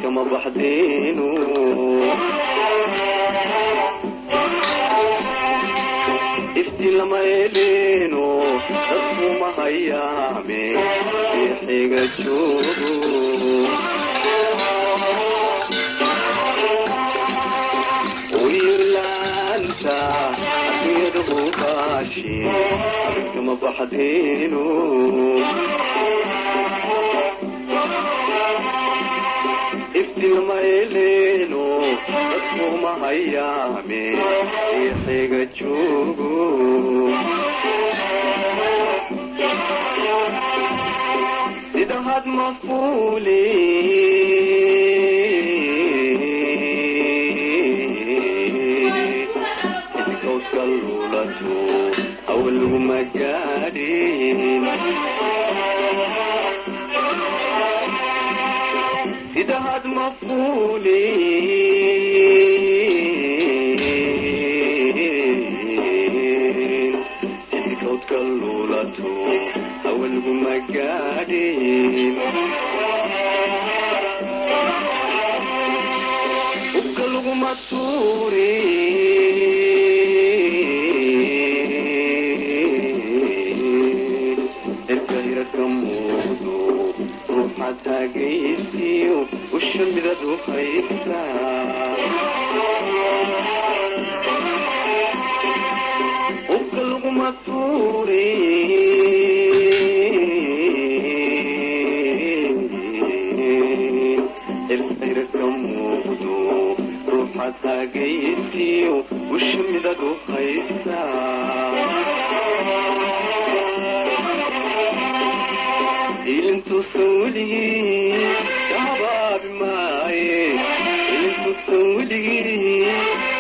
Kama baxdeenu ifti lama eleeno dadku ma hayaame xiga joogo wiirlaanta adduunyadu baashi kama baxdeenu ifti lama eleeno dadku ma hayaame xiga joogo sida had mafuuli iskowska luulato awal laguma gaadhin sida had mafuuli iskowska luulato awal laguma gaadhin hubka laguma tuurin cirka hirarka muuqdo ruuxa taagaysiyo usha midad u haysaa hubka laguma tuurin cirka hirarka muuqdo ruuxa taagaysiyo usha midad u haysaa ilintuusan weligii kabaabi maaye ilintuusan weligii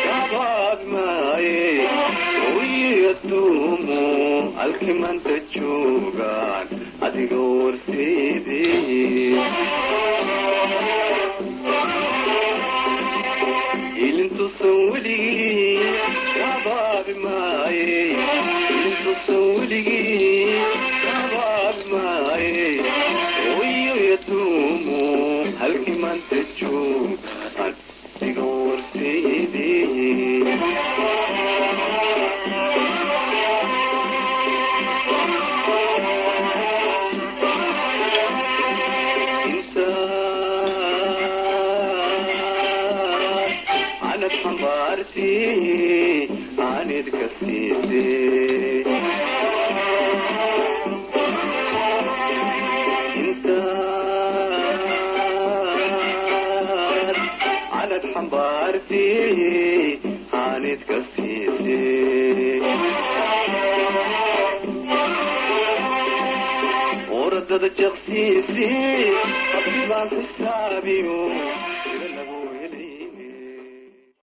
kabaabi maaye wiyaduumu halkii maanta joogaan adiga warseedee ilintuusan weligii kabaabi maaye ilintuusan weligii kabaabi maaye wiyaduumu halkii maanta joogaan adiga warseedee. Anad xambaarti aanid ka siisay intaad anad xambaarti aanid ka siisay oradada jaqsiisay abdi baan xisaabiyo.